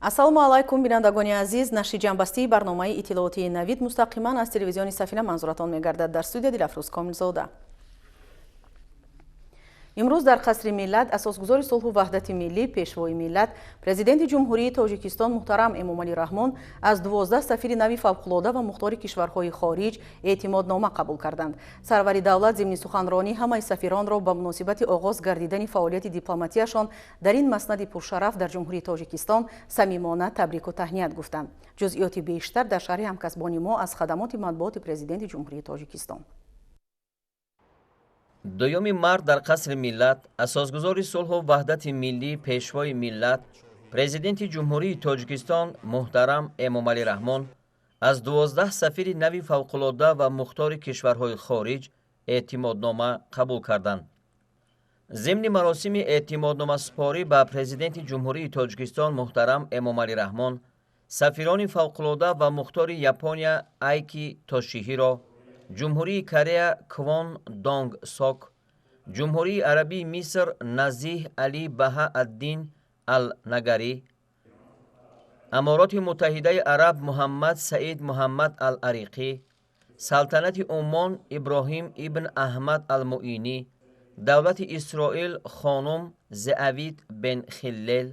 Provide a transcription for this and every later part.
Ассалому алайкум, бинандагони азиз. Нашри ҷамъбастии барномаи иттилоотии «Навид» мустақиман аз телевизиони Сафина манзуратон мегардад. Дар студия Дилафрӯз Комилзода. Имрӯз дар Қасри Миллат асосгузори сулҳу ваҳдати миллӣ, Пешвои миллат, Президенти Ҷумҳурии Тоҷикистон муҳтарам Эмомалӣ Раҳмон аз 12 сафири нави фавқулода ва мухтори кишварҳои хориҷ эътимоднома қабул карданд. Сарвари давлат зимни суханронӣ ҳамаи сафиронро ба муносибати оғоз гардидани фаъолияти дипломатияшон дар ин маснади пуршараф дар Ҷумҳурии Тоҷикистон самимона табрику таҳният гуфтанд. Ҷузъиёти бештар дар шарҳи ҳамкасбони мо аз хадамоти матбуоти Президенти Ҷумҳурии Тоҷикистон. Дуюми март дар Қасри Миллат асосгузори сулҳу ваҳдати миллӣ, Пешвои миллат, Президенти Ҷумҳурии Тоҷикистон муҳтарам Эмомалӣ Раҳмон аз 12 сафири нави фавқулода ва мухтори кишварҳои хориҷ эътимоднома қабул карданд. Зимни маросими эътимодномасупорӣ ба Президенти Ҷумҳурии Тоҷикистон муҳтарам Эмомалӣ Раҳмон сафирони фавқулода ва мухтори Япония Айки Тошиҳиро, Ҷумҳурии Корея Квон Донг Сок, Ҷумҳурии Арабии Миср Назиҳ Али Баҳа Аддин Ал Нагарӣ, Амороти Муттаҳидаи Араб Муҳаммад Саид Муҳаммад Ал Ариқӣ, Салтанати Уммон Иброҳим ибн Аҳмад Алмуинӣ, Давлати Исроил хонум Зеавит бен Хиллел,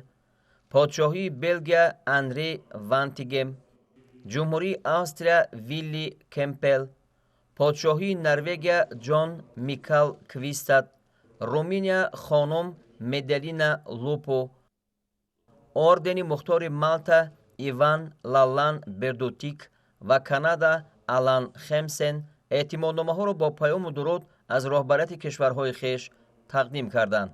Подшоҳии Белгия Анри Вантигем, Ҷумҳурии Австрия Вилли Кемпел, Подшоҳии Норвегия Ҷон Микал Квистад, Руминия хонум Меделина Лупу, Ордени Мухтори Малта Иван Лалан Бердутик ва Канада Алан Хемсен эътимодномаҳоро бо паёму дуруд аз роҳбарияти кишварҳои хеш тақдим карданд.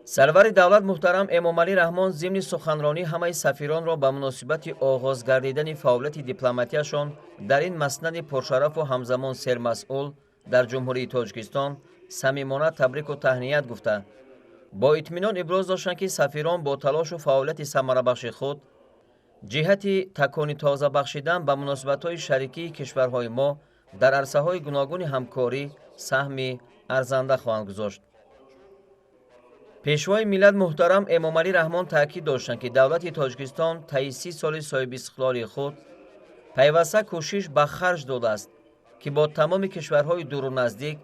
Сарвари давлат муҳтарам Эмомалӣ Раҳмон зимни суханронӣ ҳамаи сафиронро ба муносибати оғоз гардидани фаъолияти дипломатияшон дар ин маснади пуршарафу ҳамзамон сермасъул дар Ҷумҳурии Тоҷикистон самимона табрику таҳният гуфта, бо итминон иброз доштанд, ки сафирон бо талошу фаъолияти самарабахши худ ҷиҳати такони тоза бахшидан ба муносибатҳои шарикии кишварҳои мо дар арсаҳои гуногуни ҳамкорӣ саҳми арзанда хоҳанд гузошт. Пешвои миллат муҳтарам Эмомалӣ Раҳмон таъкид доштанд, ки давлати Тоҷикистон таи 30 соли соҳибистиқлолии худ пайваста кӯшиш ба харҷ додааст, ки бо тамоми кишварҳои дуру наздик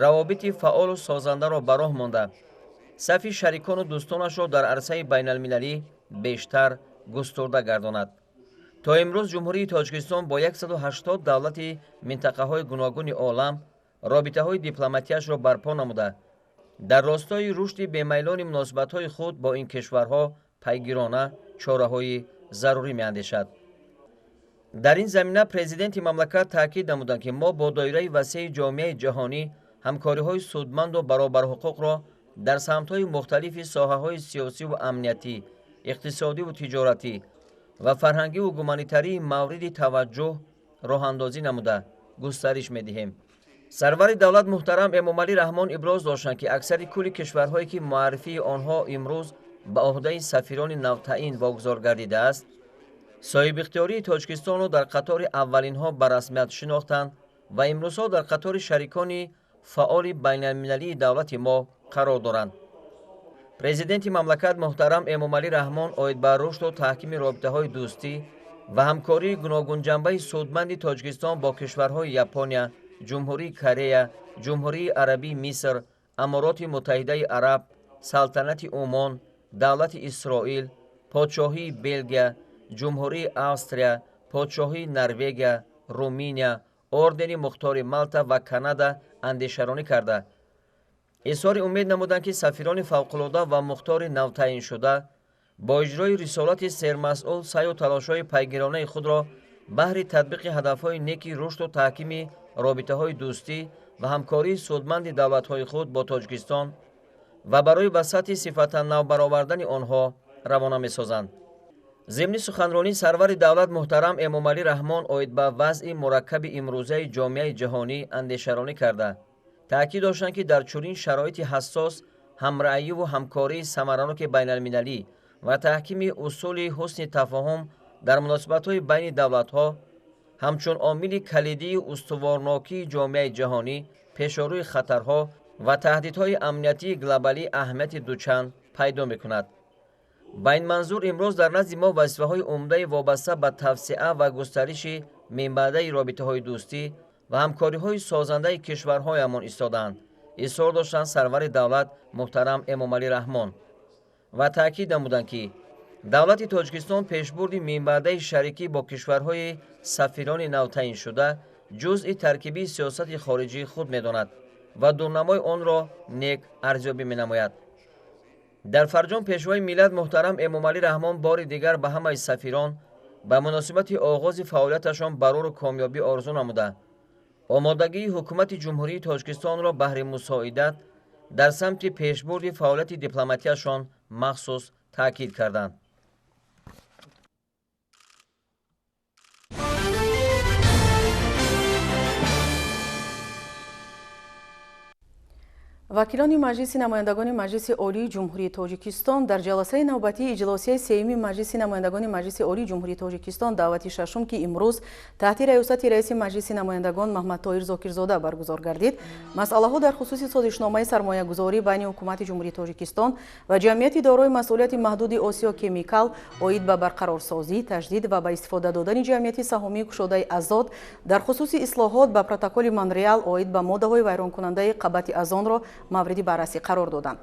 равобити фаъолу созандаро ба роҳ монда, сафи шарикону дӯстонашро дар арсаи байналмилалӣ бештар густурда гардонад. То имрӯз Ҷумҳурии Тоҷикистон бо 180 давлати минтақаҳои гуногуни олам робитаҳои дипломатияшро барпо намуда, дар ростои рушди бемайлони муносибатҳои худ бо ин кишварҳо пайгирона чораҳои зарурӣ меандешад. Дар ин замина президенти мамлакат таъкид намуданд, ки мо бо доираи васеи ҷомеаи ҷаҳонӣ ҳамкориҳои судманду баробарҳуқуқро дар самтҳои мухталифи соҳаҳои сиёсиву амниятӣ, иқтисодиву тиҷоратӣ ва фарҳангиву гуманитарии мавриди таваҷҷӯҳ роҳандозӣ намуда, густариш медиҳем. Сарвари давлат муҳтарам Эмомалӣ Раҳмон иброз доштанд, ки аксари кулли кишварҳое, ки муаррифии онҳо имрӯз ба ӯҳдаи сафирони навтаъин вогузор гардидааст, соҳибихтиёрии Тоҷикистонро дар қатори аввалинҳо ба расмият шинохтанд ва имрӯзҳо дар қатори шарикони фаъоли байналмилалии давлати мо қарор доранд. Президенти мамлакат муҳтарам Эмомалӣ Раҳмон оид ба рушду таҳкими робитаҳои дӯстӣ ва ҳамкории гуногунҷанбаи судманди Тоҷикистон бо кишварҳои Япония, Ҷумҳурии Корея, Ҷумҳурии Арабии Миср, Амороти Муттаҳидаи Араб, Салтанати Умон, Давлати Исроил, Подшоҳии Белгия, Ҷумҳурии Австрия, Подшоҳии Норвегия, Руминия, Ордени Мухтори Малта ва Канада андешаронӣ карда, изҳори умед намуданд, ки сафирони фавқулода ва мухтори навтаъиншуда бо иҷрои рисолати сермасъул саъю талошҳои пайгиронаи худро баҳри татбиқи ҳадафҳои неки рушду таҳкими робитаҳои дӯстӣ ва ҳамкории судманди давлатҳои худ бо Тоҷикистон ва барои ба сатҳи сифатан нав баровардани онҳо равона месозанд. Зимни суханронии сарвари давлат муҳтарам Эмомалӣ Раҳмон оид ба вазъи мураккаби имрӯзаи ҷомеаи ҷаҳонӣ андешаронӣ карда, таъкид доштанд, ки дар чунин шароити ҳассос ҳамраъиву ҳамкории самараноки байналмилалӣ ва таҳкими усули ҳусни тафоҳум дар муносибатҳои байни давлатҳо ҳамчун омили калидии устуворнокии ҷомеаи ҷаҳонӣ пешорӯи хатарҳо ва таҳдидҳои амниятии глобалӣ аҳамияти дучанд пайдо мекунад. Ба ин манзур имрӯз дар назди мо вазифаҳои умдаи вобаста ба тавсеа ва густариши минбаъдаи робитаҳои дӯстӣ ва ҳамкориҳои созандаи кишварҳоямон истодаанд, изҳор доштанд сарвари давлат муҳтарам Эмомалӣ Раҳмон ва таъкид намуданд, ки давлати Тоҷикистон пешбурди минбаъдаи шарикӣ бо кишварҳои сафирони навтаъиншуда ҷузъи таркибии сиёсати хориҷии худ медонад ва дурнамои онро нек арзёбӣ менамояд. Дар фарҷом пешвои миллат муҳтарам Эмомалӣ Раҳмон бори дигар ба ҳамаи сафирон ба муносибати оғози фаъолияташон барору комёбӣ орзу намуда, омодагии ҳукумати Ҷумҳурии Тоҷикистонро баҳри мусоидат дар самти пешбурди фаъолияти дипломатияшон махсус таъкид карданд. Вакилони Маҷлиси намояндагони Маҷлиси Олии Ҷумҳурии Тоҷикистон дар ҷаласаи навбатии иҷлосияи сеюми Маҷлиси намояндагони Маҷлиси Олии Ҷумҳурии Тоҷикистон даъвати шашум, ки имрӯз таҳти раёсати раиси Маҷлиси намояндагон Маҳмадтоир Зокирзода баргузор гардид, масъалаҳо дар хусуси созишномаи сармоягузорӣ байни Ҳукумати Ҷумҳурии Тоҷикистон ва ҷамъияти дорои масъулияти маҳдуди Осиё Кемикал оид ба барқарорсозӣ, таҷдид ва ба истифода додани ҷамъияти саҳомии кушодаи Азот дар хусуси ислоҳот ба протоколи Монреал оид ба моддаҳои вайронкунандаи қабати озонро мавриди баррасӣ қарор доданд.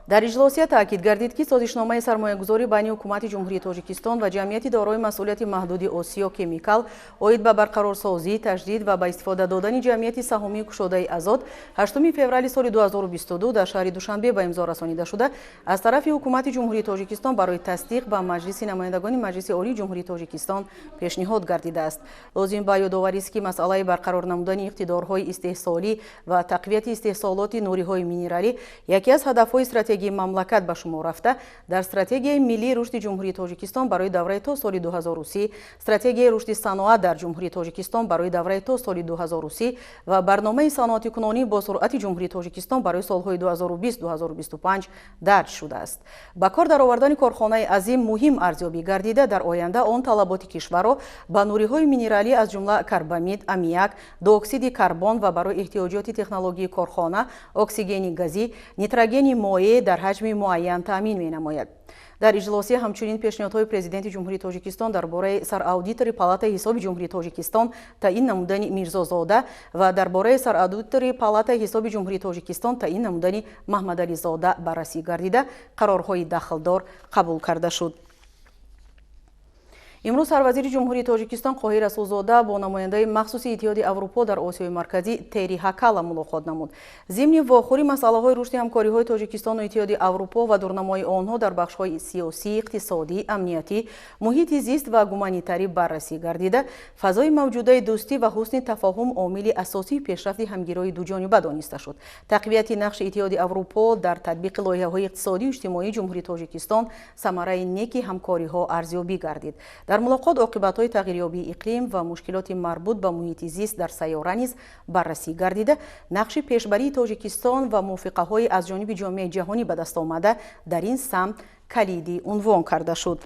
Дар иҷлосия таъкид гардид, ки созишномаи сармоягузорӣ байни Ҳукумати Ҷумҳурии Тоҷикистон ва ҷамъияти дорои масъулияти маҳдуди Осиё Кемикал оид ба барқарорсозӣ, таҷдид ва ба истифода додани ҷамъияти саҳомии кушодаи Азот 8 феврали соли 2022 дар шаҳри Душанбе ба имзо расонида шуда, аз тарафи Ҳукумати Ҷумҳурии Тоҷикистон барои тасдиқ ба Маҷлиси намояндагони Маҷлиси Олии Ҷумҳурии Тоҷикистон пешниҳод гардидааст. Лозим ба ёдоварист, ки масъалаи барқарор намудани иқтидорҳои истеҳсолӣ ва тақвияти истеҳсолоти нуриҳои минералӣ яке аз ҳадафҳои стратегии мамлакат ба шумор рафта, дар стратегияи миллии рушди Ҷумҳурии Тоҷикистон барои давраи то соли 2030, стратегияи рушди саноат дар Ҷумҳурии Тоҷикистон барои давраи то соли 2030 ва барномаи саноатикунонӣ бо суръати Ҷумҳурии Тоҷикистон барои солҳои 2020-2025 дарҷ шудааст. Ба кор даровардани корхонаи азим муҳим арзёбӣ гардида, дар оянда он талаботи кишварро ба нуриҳои минералӣ аз ҷумла карбамид, аммиак, диоксиди карбон ва барои эҳтиёҷоти технологии корхона оксигени газӣ, нитрогени моеъ дар ҳаҷми муайян таъмин менамояд. Дар иҷлосия ҳамчунин пешниҳодҳои Президенти Ҷумҳурии Тоҷикистон дар бораи сараудитори Палатаи ҳисоби Ҷумҳурии Тоҷикистон таъин намудани Мирзозода ва дар бораи сараудитори Палатаи ҳисоби Ҷумҳурии Тоҷикистон таъин намудани Маҳмадализода баррасӣ гардида, қарорҳои дахлдор қабул карда шуд. Имрӯз сарвазири Ҷумҳурии Тоҷикистон Қоҳир Расулзода бо намояндаи махсуси Иттиҳоди Аврупо дар Осиёи Марказӣ Тери Ҳакала мулоқот намуд. Зимни вохӯрӣ масъалаҳои рушди ҳамкориҳои Тоҷикистону Иттиҳоди Аврупо ва дурнамои онҳо дар бахшҳои сиёсӣ, иқтисодӣ, амниятӣ, муҳити зист ва гуманитарӣ баррасӣ гардида, фазои мавҷудаи дӯстӣ ва ҳусни тафоҳум омили асосии пешрафти ҳамгироии дуҷониба дониста шуд. Тақвияти нақши Иттиҳоди Аврупо дар татбиқи лоиҳаҳои иқтисодию иҷтимоии Ҷумҳурии Тоҷикистон самараи неки ҳамкориҳо арзёбӣ гардид. Дар мулоқот оқибатҳои тағйирёбии иқлим ва мушкилоти марбут ба муҳити зист дар сайёра низ баррасӣ гардида, нақши пешбарии Тоҷикистон ва мувофиқаҳои аз ҷониби ҷомеаи ҷаҳонӣ ба даст омада дар ин самт калидӣ унвон карда шуд.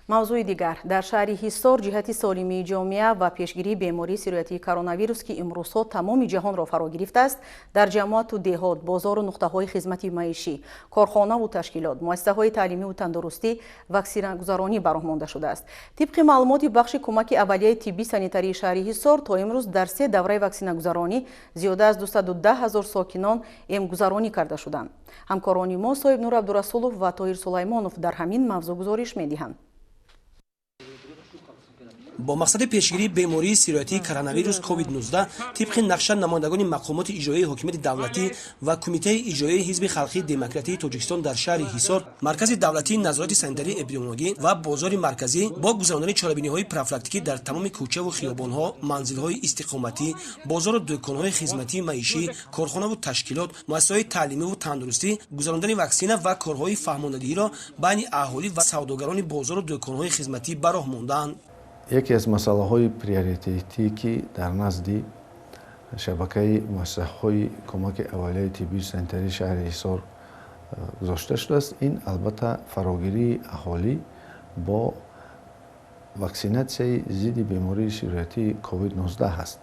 Мавзӯи дигар. Дар шаҳри Ҳисор ҷиҳати солимии ҷомеа ва пешгирии бемории сироятии коронавирус, ки имрӯзҳо тамоми ҷаҳонро фаро гирифтааст, дар ҷамоату деҳот, бозору нуқтаҳои хизмати маишӣ, корхонаву ташкилот, муассисаҳои таълимиву тандурустӣ ваксинагузаронӣ ба роҳ монда шудааст. Тибқи маълумоти бахши кӯмаки аввалияи тиббӣ санитарии шаҳри Ҳисор, то имрӯз дар се давраи ваксинагузаронӣ зиёда аз 210 ҳазор сокинон эмгузаронӣ карда шуданд. Ҳамкорони мо Соҳибнур Абдурасулов ва Тоҳир Сулаймонов дар ҳамин мавзӯъ гузориш медиҳанд. Бо мақсади пешгирии бемории сироятии коронавирус COVID-19 тибқи нақша намояндагони мақомоти иҷроияи ҳокимияти давлатӣ ва Кумитаи иҷроияи Ҳизби халқии демократии Тоҷикистон дар шаҳри Ҳисор, Маркази давлатии назорати санитарии эпидемиологӣ ва бозори марказӣ бо гузарондани чорабиниҳои профилактикӣ дар тамоми кӯчаву хиёбонҳо, манзилҳои истиқоматӣ, бозору дӯконҳои хизматии маишӣ, корхонаву ташкилот, муассисаҳои таълимиву тандурустӣ гузарондани ваксина ва корҳои фаҳмондадиҳиро байни аҳолӣ ва савдогарони бозору дӯконҳои хизматӣ ба роҳ мондаанд. Яке аз масъалаҳои приоритетӣ, ки дар назди шабакаи муассисаҳои кӯмаки аввалияи тиббию санитарии шаҳри Ҳисор гузошта шудааст, ин албатта фарогирии аҳолӣ бо ваксинатсияи зидди бемории сироятии COVID-19 ҳаст.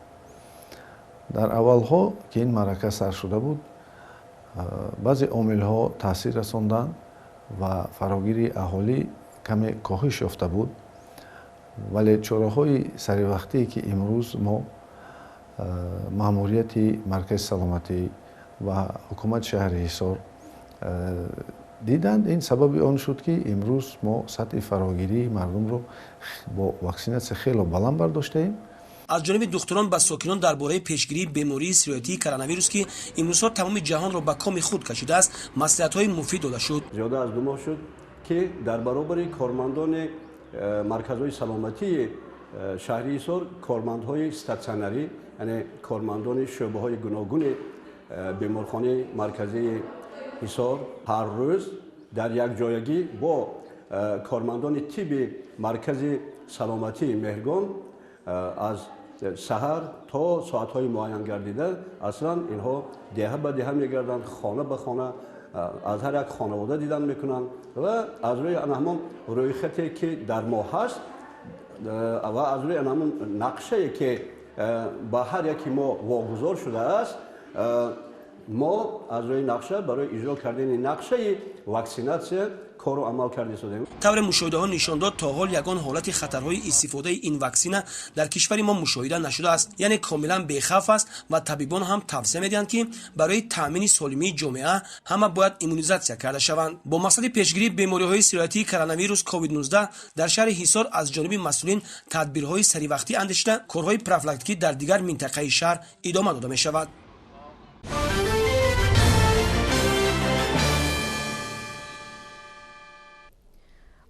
Дар аввалҳо, ки ин маърака сар шуда буд, Баъзе омилҳо таъсир расонданд ва фарогирии аҳолӣ каме коҳиш ёфта буд, вале чораҳои саривақтие, ки имрӯз мо маъмурияти маркази саломатӣ ва ҳукумати шаҳри Ҳисор диданд, ин сабаби он шуд, ки имрӯз мо сатҳи фарогирии мардумро бо ваксинатсия хело баланд бардоштаем. Аз ҷониби духтурон ба сокинон дар бораи пешгирии бемории сироятии коронавирус, ки имрӯзҳо тамоми ҷаҳонро ба коми худ кашидааст, маслиҳатҳои муфид дода шуд. Зиёда аз 2 моҳ шуд, ки дар баробари кормандони марказҳои саломатии шаҳри Ҳисор кормандҳои статсионарӣ, яъне кормандони шӯъбаҳои гуногуни беморхонаи марказии Ҳисор ҳар рӯз дар якҷоягӣ бо кормандони тибби маркази саломатии Меҳргон аз саҳар то соатҳои муайян гардида аслан инҳо деҳа ба деҳа мегарданд, хона ба хона, аз ҳар як хонавода дидан мекунанд ва аз рӯи ҳамон рӯйхате, ки дар мо ҳаст, ва аз рӯи ҳамон нақшае, ки ба ҳар яки мо вогузор шудааст, мо аз рӯи нақша барои иҷро кардани нақшаи ваксинатсия кору амал карда истодем. Тавре мушоҳидаҳо нишон дод, то ҳол ягон ҳолати хатарҳои истифодаи ин ваксина дар кишвари мо мушоҳида нашудааст, яъне комилан бехавф аст ва табибон ҳам тавсия медиҳанд, ки барои таъмини солимии ҷомеа ҳама бояд иммунизатсия карда шаванд. Бо мақсади пешгирии бемориҳои сироятии коронавирус COVID-19 дар шаҳри Ҳисор аз ҷониби масъулин тадбирҳои саривақтӣ андешида, корҳои профилактикӣ дар дигар минтақаи шаҳр идома дода мешавад.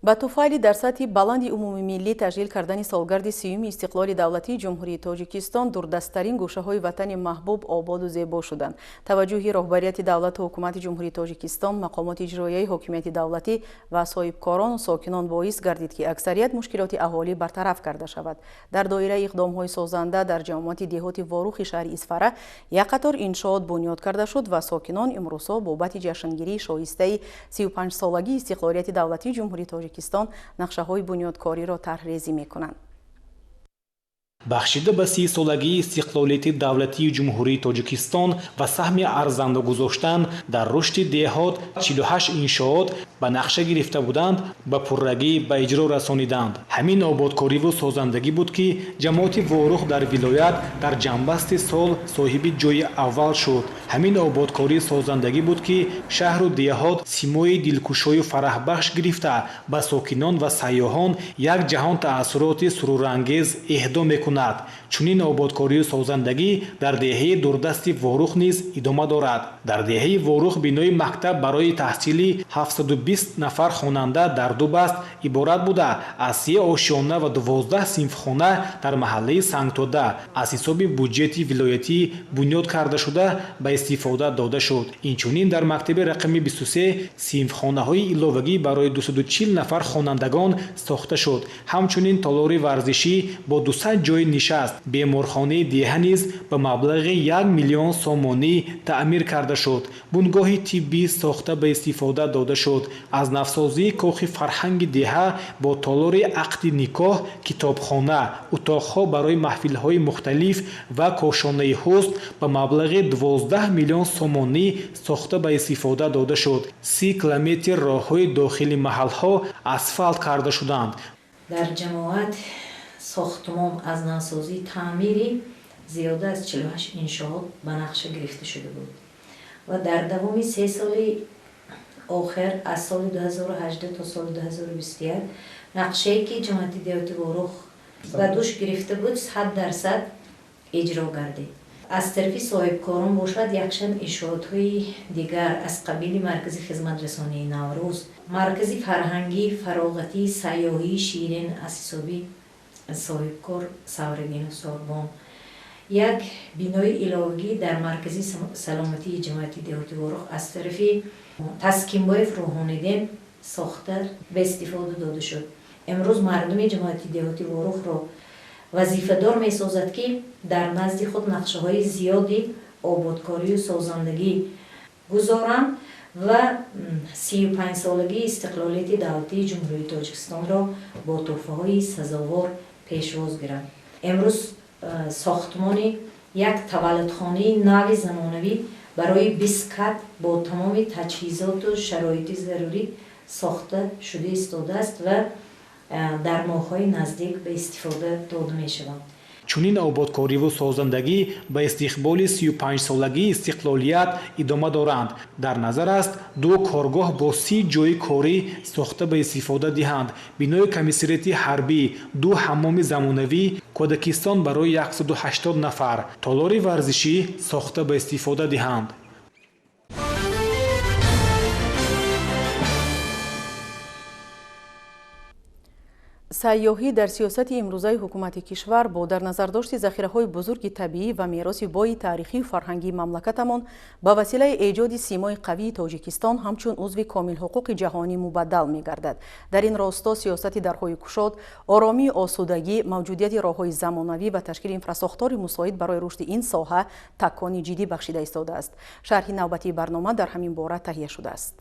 Ба туфайли дар сатҳи баланди умумимиллӣ таҷлил кардани солгарди 30-юми истиқлоли давлатии Ҷумҳурии Тоҷикистон дурдасттарин гӯшаҳои ватани маҳбуб ободу зебо шуданд. Таваҷҷӯҳи роҳбарияти давлату ҳукумати Ҷумҳурии Тоҷикистон, мақомоти иҷроияи ҳокимияти давлатӣ ва соҳибкорону сокинон боис гардид, ки аксарият мушкилоти аҳолӣ бартараф карда шавад. Дар доираи иқдомҳои созанда дар ҷамоати деҳоти Ворухи шаҳри Исфара як қатор иншоот бунёд карда шуд ва сокинон имрӯзҳо бобати ҷашнгирии шоистаи 35-солагии истиқлолияти давлатии Ҷумҳурии Тоҷикистон нақшаҳои бунёдкориро тарҳрезӣ мекунанд. Бахшида ба 30-солагии истиқлолияти давлатии Ҷумҳурии Тоҷикистон ва саҳми арзанда гузоштан дар рушди деҳот 48 иншоот ба нақша гирифта буданд, ба пуррагӣ ба иҷро расониданд. Ҳамин ободкориву созандагӣ буд, ки ҷамоати Ворух дар вилоят дар ҷамъбасти сол соҳиби ҷойи аввал шуд. Ҳамин ободкории созандагӣ буд, ки шаҳру деҳот симои дилкушою фараҳбахш гирифта, ба сокинон ва сайёҳон як ҷаҳон таассуроти сурурангез эҳдо мекунад. Чунин ободкорию созандагӣ дар деҳаи дурдасти Ворух низ идома дорад. Дар деҳаи Ворух бинои мактаб барои таҳсили 720 нафар хонанда дар 2 баст иборат буда, аз 3 ошёна ва 12 синфхона дар маҳаллаи Сангтода аз ҳисоби буҷети вилоятӣ бунёд карда шуда ба истифода дода шуд. Инчунин дар мактаби рақами 23 синфхонаҳои иловагӣ барои 240 нафар хонандагон сохта шуд. Ҳамчунин толори варзишӣ бо 200 ҷойи нишаст, беморхонаи деҳа низ ба маблағи 1 миллион сомонӣ таъмир карда шуд. Бунгоҳи тиббӣ сохта ба истифода дода шуд. Аз навсозии кохи фарҳанги деҳа бо толори ақди никоҳ, китобхона, утоқҳо барои маҳфилҳои мухталиф ва кошонаи ҳусн ба маблағи 12 миллион сомонӣ сохта ба истифода дода шуд. 30 километр роҳҳои дохили маҳалҳо асфалт карда шуданд. Дар ҷамоат сохтмон аз навсозии таъмири зиёда аз 48 иншоот ба нақша гирифта шуда буд ва дар давоми 3 соли охир аз соли 2018 то соли 2021 нақшае, ки ҷамоати деҳоти Ворух ба дӯш гирифта буд, 100% иҷро гардид. Аз тарафи соҳибкорон бошад, якчанд иншоотҳои дигар аз қабили маркази хизматрасонии Наврӯз, маркази фарҳангӣ, фароғатӣ, сайёҳии Ширин аз ҳисоби соҳибкор Савриддину Сорбон, як бинои иловагӣ дар маркази саломатии ҷамоати деҳоти Ворух аз тарафи Таскинбоев Рӯҳониддин сохта ба истифода дода шуд. Имрӯз мардуми ҷамоати деҳоти Ворухро вазифадор месозад, ки дар назди худ нақшаҳои зиёди ободкорию созандагӣ гузоранд ва 35-солагии истиқлолияти давлатии Ҷумҳурии Тоҷикистонро бо тӯҳфаҳои сазовор пешвоз гиранд. Имрӯз сохтмони як таваллудхонаи нави замонавӣ Барои 20 кат бо тамоми таҷҳизоту шароити зарурӣ сохта шуда истодааст ва дар моҳҳои наздик ба истифода дода мешаванд. Чунин ободкориву созандагӣ ба истиқболи 35-солагии истиқлолият идома доранд. Дар назар аст, ду коргоҳ бо 30 ҷойи корӣ сохта ба истифода диҳанд. Бинои комиссариати ҳарбӣ, ду ҳаммоми замонавӣ, кӯдакистон барои 180 нафар, толори варзишӣ сохта ба истифода диҳанд. Сайёҳӣ дар сиёсати имрӯзаи ҳукумати кишвар бо дар назардошти захираҳои бузурги табиӣ ва мероси бои таърихию фарҳангии мамлакатамон ба василаи эҷоди симои қавии Тоҷикистон ҳамчун узви комилҳуқуқи ҷаҳонӣ мубаддал мегардад. Дар ин росто сиёсати дарҳои кушод, оромию осудагӣ, мавҷудияти роҳҳои замонавӣ ва ташкили инфрасохтори мусоид барои рушди ин соҳа такони ҷиддӣ бахшида истодааст. Шарҳи навбатии барнома дар ҳамин бора таҳия шудааст.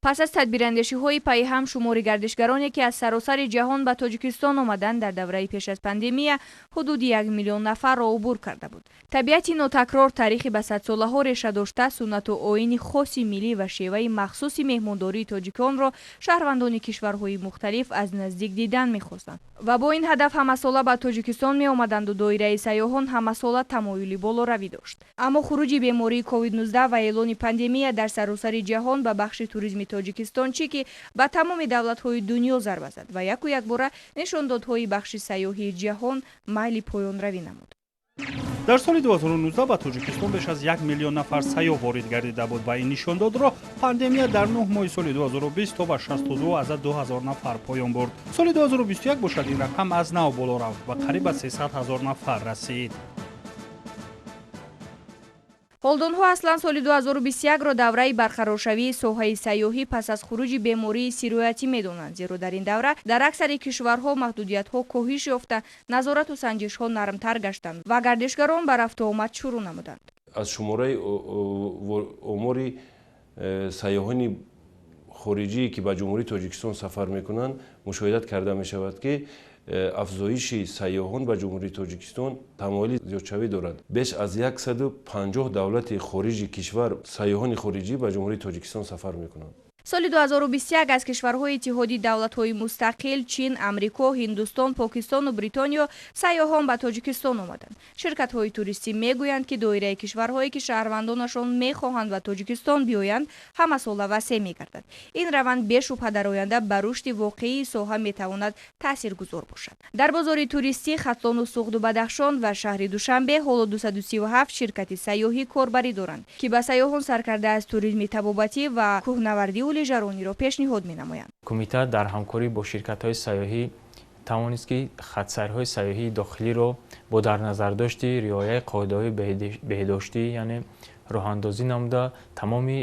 Пас аз тадбирандешиҳои пайҳам шумори гардишгароне, ки аз саросари ҷаҳон ба Тоҷикистон омаданд, дар давраи пеш аз пандемия ҳудуди 1 миллион нафарро убур карда буд. Табиати нотакрор, таърихи ба садсолаҳо реша дошта, суннату оини хоси миллӣ ва шеваи махсуси меҳмондории тоҷиконро шаҳрвандони кишварҳои мухталиф аз наздик дидан мехостанд ва бо ин ҳадаф ҳамасола ба Тоҷикистон меомаданду доираи сайёҳон ҳамасола тамоюли болоравӣ дошт. Аммо хуруҷи бемории COVID-19 ва эълони пандемия дар саросари ҷаҳон ба бахши туризми Тоҷикистон, чӣ ки ба тамоми давлатҳои дунё зарба зад ва яку якбора нишондодҳои бахши сайёҳии ҷаҳон майли поёнравӣ намуд. Дар соли 2019 ба Тоҷикистон беш аз 1 миллион нафар сайёҳ ворид гардида буд ва ин нишондодро пандемия дар 9 моҳи соли 2020 то ба 62,2 ҳазор нафар поён бурд. Соли 2021 бошад, ин рақам аз нав боло рафт ва қариб ба 300 ҳазор нафар расид. Ҳолдонҳо аслан соли 2021-ро давраи барқароршавии соҳаи сайёҳӣ пас аз хуруҷи бемории сироятӣ медонанд, зеро дар ин давра дар аксари кишварҳо маҳдудиятҳо коҳиш ёфта, назорату санҷишҳо нармтар гаштанд ва гардишгарон ба рафтуомад шурӯъ намуданд. Аз шумораи омори сайёҳони хориҷие, ки ба Ҷумҳурии Тоҷикистон сафар мекунанд, мушоҳидат карда мешавад, ки афзоиши сайёҳон ба Ҷумҳурии Тоҷикистон тамоили зиёдшавӣ дорад. Беш аз 150 давлати хориҷи кишвар сайёҳони хориҷӣ ба Ҷумҳурии Тоҷикистон сафар мекунанд. Соли 2021 аз кишварҳои Иттиҳоди давлатҳои мустақил, Чин, Амрико, Ҳиндустон, Покистону Бритониё сайёҳон ба Тоҷикистон омаданд. Ширкатҳои туристӣ мегӯянд, ки доираи кишварҳое, ки шаҳрвандонашон мехоҳанд ба Тоҷикистон биёянд, ҳамасола васеъ мегардад. Ин раванд бешубҳа дар оянда ба рушди воқеии соҳа метавонад таъсиргузор бошад. Дар бозори туристӣ Хатлону Суғду Бадахшон ва шаҳри Душанбе ҳоло 237 ширкати сайёҳӣ корбарӣ доранд, ки ба сайёҳон саркарда аз туризми табобатӣ ва кӯҳнавардиу лижарониро пешниҳод менамоянд. Кумита дар ҳамкорӣ бо ширкатҳои сайёҳӣ тавонист, ки хатсайрҳои сайёҳии дохилиро бо дар назардошти риояи қоидаҳои беҳдоштӣ, яъне роҳандозӣ намуда, тамоми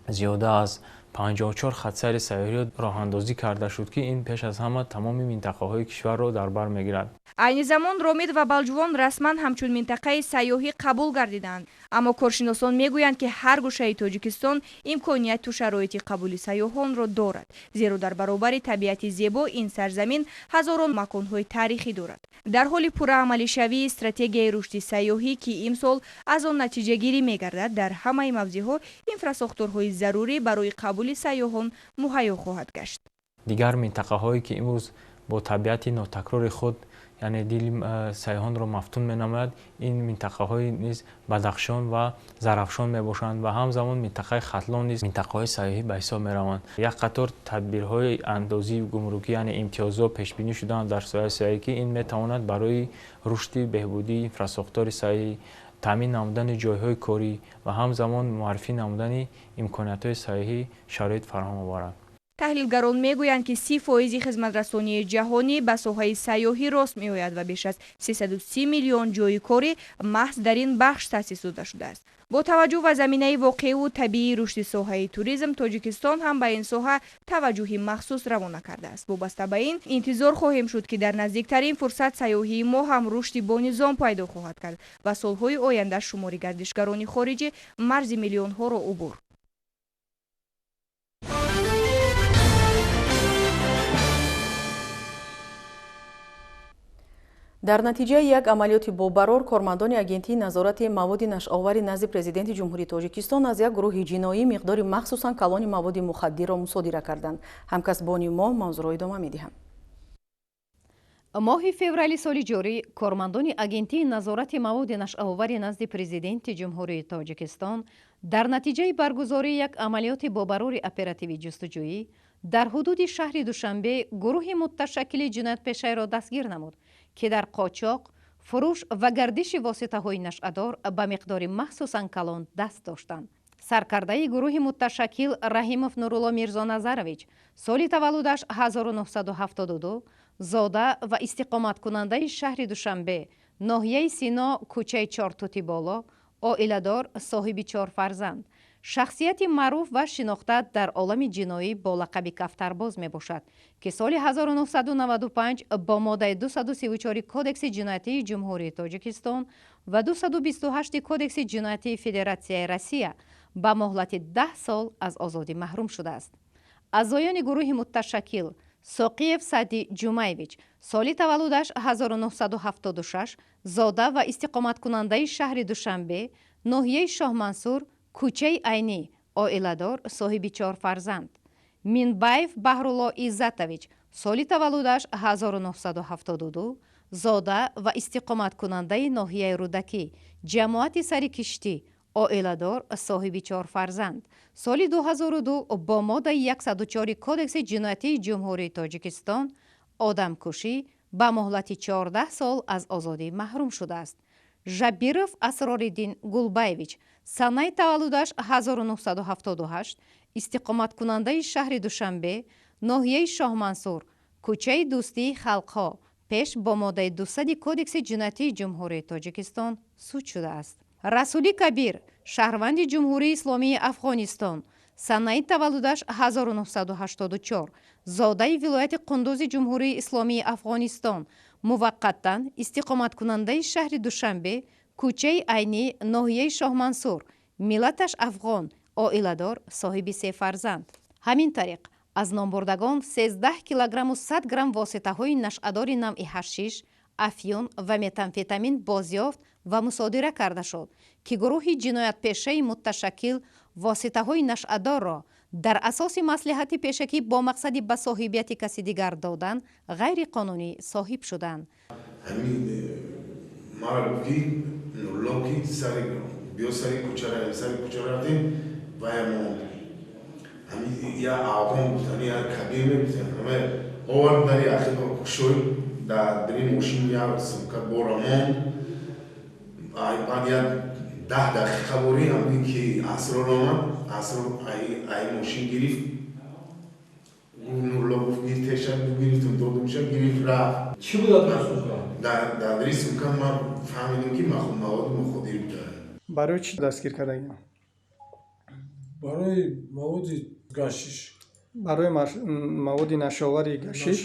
зиёда аз 54 хатсайри сайёҳиро роҳандозӣ карда шуд, ки ин пеш аз ҳама тамоми минтақаҳои кишварро дар бар мегирад. Айни замон Ромит ва Балҷувон расман ҳамчун минтақаи сайёҳӣ қабул гардидаанд, аммо коршиносон мегӯянд, ки ҳар гӯшаи Тоҷикистон имконияту шароити қабули сайёҳонро дорад, зеро дар баробари табиати зебо ин сарзамин ҳазорон маконҳои таърихӣ дорад. Дар ҳоли пурра амалишавии стратегияи рушди сайёҳӣ, ки имсол аз он натиҷагирӣ мегардад, дар ҳамаи мавзеъҳо инфрасохторҳои зарурӣ барои қабули сайёҳон муҳайё хоҳад гашт. Дигар минтақаҳое, ки имрӯз бо табиати нотакрори худ, яъне дили сайёҳонро мафтун менамояд, ин минтақаҳои низ Бадахшон ва Зарафшон мебошанд ва ҳамзамон минтақаи Хатлон низ минтақаҳои сайёҳӣ ба ҳисоб мераванд. Як қатор тадбирҳои андозии гумрукӣ, яъне имтиёзҳо пешбинӣ шудаанд дар соҳаи сайёҳӣ, ки ин метавонад барои рушди беҳбудии инфрасохтори сайёҳӣ, таъмин намудани ҷойҳои корӣ ва ҳамзамон муаррифӣ намудани имкониятҳои сайёҳӣ шароит фароҳам оварад. Таҳлилгарон мегӯянд, ки 30% хизматрасонии ҷаҳонӣ ба соҳаи сайёҳӣ рост меояд ва беш аз 330 миллион ҷойи корӣ маҳз дар ин бахш таъсис дода шудааст. Бо таваҷҷӯҳ ба заминаи воқеиву табиии рушди соҳаи туризм, Тоҷикистон ҳам ба ин соҳа таваҷҷӯҳи махсус равона кардааст. Вобаста ба ин интизор хоҳем шуд, ки дар наздиктарин фурсат сайёҳии мо ҳам рушди бонизом пайдо хоҳад кард ва солҳои оянда шумори гардишгарони хориҷӣ марзи миллионҳоро убур. Дар натиҷаи як амалиёти бобарор кормандони Агентии назорати маводи нашъаовари назди Президенти Ҷумҳурии Тоҷикистон аз як гурӯҳи ҷиноӣ миқдори махсусан калони маводи мухаддирро мусодира карданд. Ҳамкасбони мо мавзӯъро идома медиҳанд. Моҳи феврали соли ҷорӣ кормандони Агентии назорати маводи нашъаовари назди Президенти Ҷумҳурии Тоҷикистон дар натиҷаи баргузории як амалиёти бобарори оперативӣ ҷустуҷӯӣ дар ҳудуди шаҳри Душанбе гурӯҳи муташаккили ҷиноятпешаеро дастгир намуд, ки дар қочоқ, фурӯш ва гардиши воситаҳои нашъадор ба миқдори махсусан калон даст доштанд. Саркардаи гурӯҳи муташаккил Раҳимов Нурулло Мирзоназарович, соли таваллудаш 1972, зода ва истиқоматкунандаи шаҳри Душанбе, ноҳияи Сино, кӯчаи Чортути Боло, оиладор, соҳиби чор фарзанд, шахсияти маъруф ва шинохта дар олами ҷиноӣ бо лақаби Кафтарбоз мебошад, ки соли 1995 бо моддаи 234 Кодекси ҷиноятии Ҷумҳурии Тоҷикистон ва 228 Кодекси ҷиноятии Федератсияи Россия ба муҳлати 10 сол аз озодӣ маҳрум шудааст. Аъзоёни гурӯҳи муташаккил: Соқиев Саъди Ҷумаевич, соли таваллудаш 1976, зода ва истиқоматкунандаи шаҳри Душанбе, ноҳияи Шоҳмансур, кӯчаи Айнӣ, оиладор, соҳиби чор фарзанд; Минбаев Баҳрулло Иззатович, соли таваллудаш 1972, зода ва истиқоматкунандаи ноҳияи Рӯдакӣ, ҷамоати Сари Киштӣ, оиладор, соҳиби чор фарзанд, соли 2002 бо моддаи 104 Кодекси ҷиноятии Ҷумҳурии Тоҷикистон одамкушӣ ба муҳлати 14 сол аз озодӣ маҳрум шудааст; Жабиров Асрориддин Гулбаевич, санаи таваллудаш 1978, истиқоматкунандаи шаҳри Душанбе, ноҳияи Шоҳмансур, кӯчаи Дӯстии халқҳо, пеш бо моддаи 200 Кодекси ҷиноятии Ҷумҳурии Тоҷикистон суд шудааст; Расули Кабир, шаҳрванди Ҷумҳурии Исломии Афғонистон, санаи таваллудаш 1984, зодаи вилояти Қундузи Ҷумҳурии Исломии Афғонистон, муваққатан истиқоматкунандаи шаҳри Душанбе, кӯчаи Айнӣ, ноҳияи Шоҳмансур, миллаташ афғон, оиладор, соҳиби се фарзанд. Ҳамин тариқ, аз номбурдагон 13 килограмму 100 грамм воситаҳои нашъадори навъи ҳашиш, афюн ва метамфетамин бозёфт ва мусодира карда шуд, ки гурӯҳи ҷиноятпешаи муташаккил воситаҳои нашъадорро дар асоси маслиҳати пешакӣ бо мақсади ба соҳибияти каси дигар додан ғайриқонунӣ соҳиб шуданд. Мара гуфт, ки Нурло, ки сари биё, сари кӯча равем. Сари кӯча рафтем, вая монд, я афғон гуфтани, я Кабир мегуфтем, ҳама овард, дари ахиро кушой, дар дари мошин як сумка бора монд. Баъд як 10 дақиқа борӣ ҳамин ки Асрор омад, Асрор ай мошин гирифт. Нурло гуфт: «Гир теша». Гирифтум, додумша, гирифт, рафт. Чӣ буд дар сумка? Дар дари сумка ман фаҳмидем, ки маводи мухаддир буда. Барои чӣ дастгир кардагиам? Барои маводи гашиш. Барои маводи нашъаовари гашиш.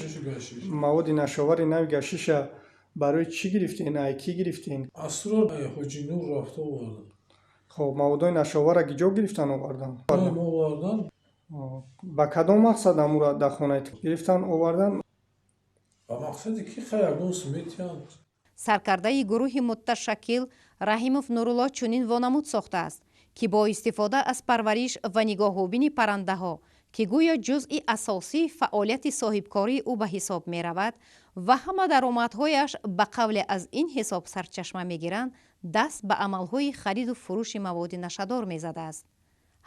Маводи нашъаовари нави гашиша барои чӣ гирифтен, ай кӣ гирифтен? Асрор, Ҳоҷи Нур рафта овардам. Хоб, маводҳои нашъаоварра киҷо гирифтан овардан? Овардан. Ба кадом мақсад амура дар хонаи гирифтан овардан? Ба мақсаде ки хай ягон сметианд. Саркардаи гурӯҳи муташаккил Раҳимов Нурулло чунин вонамуд сохтааст, ки бо истифода аз парвариш ва нигоҳубини паррандаҳо, ки гӯё ҷузъи асосии фаъолияти соҳибкории ӯ ба ҳисоб меравад ва ҳама даромадҳояш ба қавле аз ин ҳисоб сарчашма мегиранд, даст ба амалҳои хариду фурӯши маводи нашъадор мезадааст.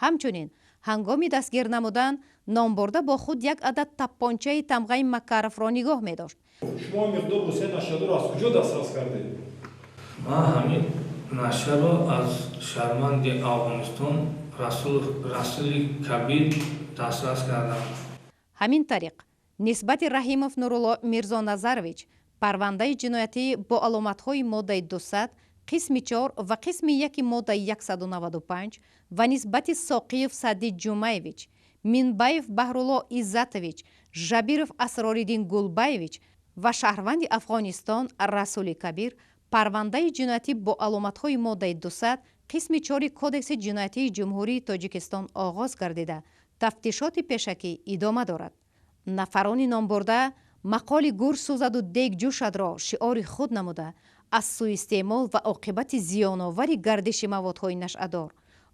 Ҳамчунин, ҳангоми дастгир намудан номбурда бо худ як адад таппончаи тамғаи Макаровро нигоҳ медошт. Шумо миқдор воситаи нашъадорро аз куҷо дастрас кардед? Ман ҳамин нашаро аз шаҳрванди Афғонистон Расули Кабир дастрас кардам. Ҳамин тариқ, нисбати Раҳимов Нурулло Мирзоназарович парвандаи ҷиноятӣ бо аломатҳои моддаи 200 қисми 4 ва қисми 1 моддаи 195 ва нисбати Соқиев Саъди Ҷумаевич, Минбаев Баҳрулло Иззатович, Жабиров Асрориддин Гулбаевич ва шаҳрванди Афғонистон Расули Кабир парвандаи ҷиноятӣ бо аломатҳои моддаи 200 қисми 4 Кодекси ҷиноятии Ҷумҳурии Тоҷикистон оғоз гардида, тафтишоти пешакӣ идома дорад. Нафарони номбурда Мақоли гур сӯзаду дег ҷӯшадро шиори худ намуда, аз сӯистеъмол ва оқибати зиёновари гардиши маводҳои нашъадор,